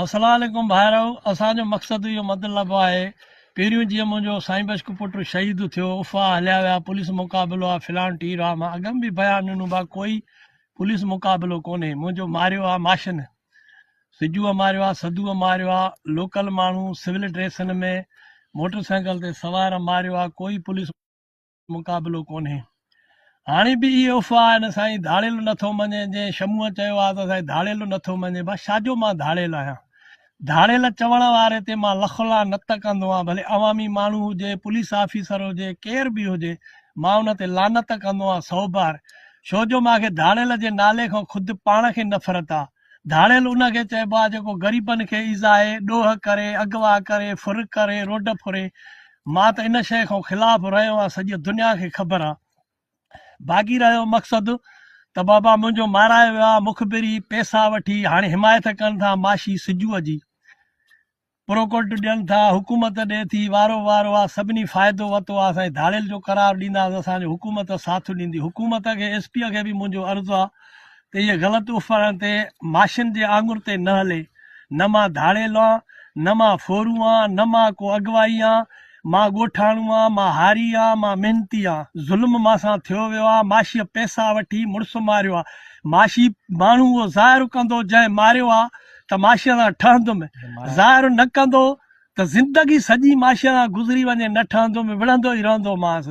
السلام عليڪم ڀائرؤ اسان جو مقصد اهو مطلب آهي پهريون جيئن منهنجو سائين بشڪ پٽ شهيد ٿيو افواهه هليا ويا پوليس مقابلو آ فلان ٽير آ مان اڳم به بيان ڏنو ڀا ڪوئي پوليس مقابلو ڪونهي منهنجو ماريو آ ماشن سجوء ماريو آ سدوء ماريو آ لوڪل ماڻهو سول ڊريسن ۾ موٽر سائيڪل تي سوار ماريو آ ڪوئي پوليس مقابلو ڪونهي. هاڻي به اهي افواهه آهن سائين ڌاڙيل نٿو مڃي جنهن شموء چيو آهي ته سائين ڌاڙيل نٿو مڃي ڀا ڇاجو مان ڌاڙيل آهيان ڌاڙيل چوڻ واري تي مان لک لعنت ڪندو آهيان ڀلي عوامي ماڻهو هجي پوليس آفيسر هجي ڪير به هجي مان ان تي لعنت ڪندو آهيان سئو بار ڇو جو مان کي ڌاڙيل جي نالي کان خود پاڻ کي نفرت آهي ڌاڙيل ان کي چئبو آهي جيڪو غريبن کي ايذائي، ڏوهه ڪري، اغوا ڪري، ڦر ڪري، روڊ ڦري. مان ته ان شيء کان خلاف رهيو آهيان سڄي دنيا کي خبر آهي. باقي رهيو مقصد ته بابا منهنجو مارائي ويو آهي مخبري پئسا وٺي هاڻي حمايت ڪن ٿا معاشي سجوء جي. پروڪوٽ ڏين ٿا، حڪومت ڏي ٿي، وارو وارو آ، سڀني فائدو وتو آ، سائين ڌاڙيل جو قرار ڏينداس اسان جو حڪومت ساٿ ڏيندي، حڪومت کي ايس پي کي به منهنجو عرض آ ته اهي غلط افواهن تي ماشين جي آڱر تي نه هلي، نه مان ڌاڙيل آن، نه مان ڦورو آن، نه مان ڪو اغوائي آن، مان ڳوٺاڻو آن، مان هاري آن، مان محنتي آن، ظلم مان سان ٿيو ويو آ، ماشيء پئسا وٺي مڙس ماريو آ، ماشي ماڻهو اهو ظاهر ڪندو جنهن ماريو آ، ته معاشي سان ٺهندم، ظاهر نه ڪندو ته زندگي سڄي معاشي سان گذري وڃي نه ٺهندم، وڙهندو ئي رهندومانس.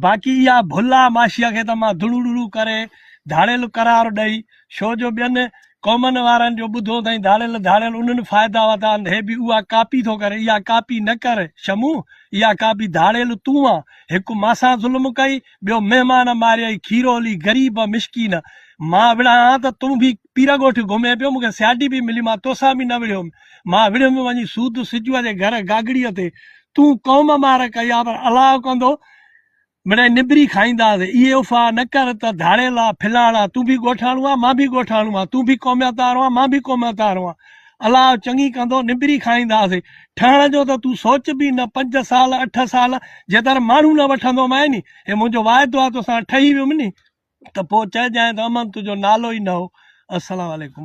باقي اها ڀل آ معاشي کي ته مان دڙو ڙو ڪري ڌاڙيل قرار ڏئي، ڇو جو ٻين قومن وارن جو ٻڌو اٿئين ڌاڙيل ڌاڙيل انهن فائدا ورتا آهن هي به اها ڪاپي ٿو ڪري اها ڪاپي نه ڪر شمون اها ڪاپي ڌاڙيل تون آن هڪ ماسان ظلم ڪئي ٻيو مهمان ماريئي کيرولي غريب مشڪين مان وڙهان ها ته تون به پيرڳوٺ گهمين پيو، مون کي سياڊي به ملي، مان توسان به نه وڙهيم، مان وڙهيم وڃي سود سجوء جي گهر گاگڙيء تي، تون قوم مار ڪئي آ، پر الله ڪندو مڙئي نبري کائينداسين، اهي افواهه نه ڪر ته ڌاڙيل آ، فلاڻ آ، تون به ڳوٺاڻو آن، مان به ڳوٺاڻو آن، تون به قوميت وارو آن، مان به قوميت وارو آن، الله چڱي ڪندو، نبري کائينداسين، ٺهڻ جو ته تون سوچ به نه، پنج سال، اٺ سال، جيتر ماڻهو نه وٺندومانء ني، هي منهنجو واعدو آ، توسان ٺهي ويم ني. ته پوء چئجانء ته امن تنهنجو نالو ئي نه هو. السلام عليڪم.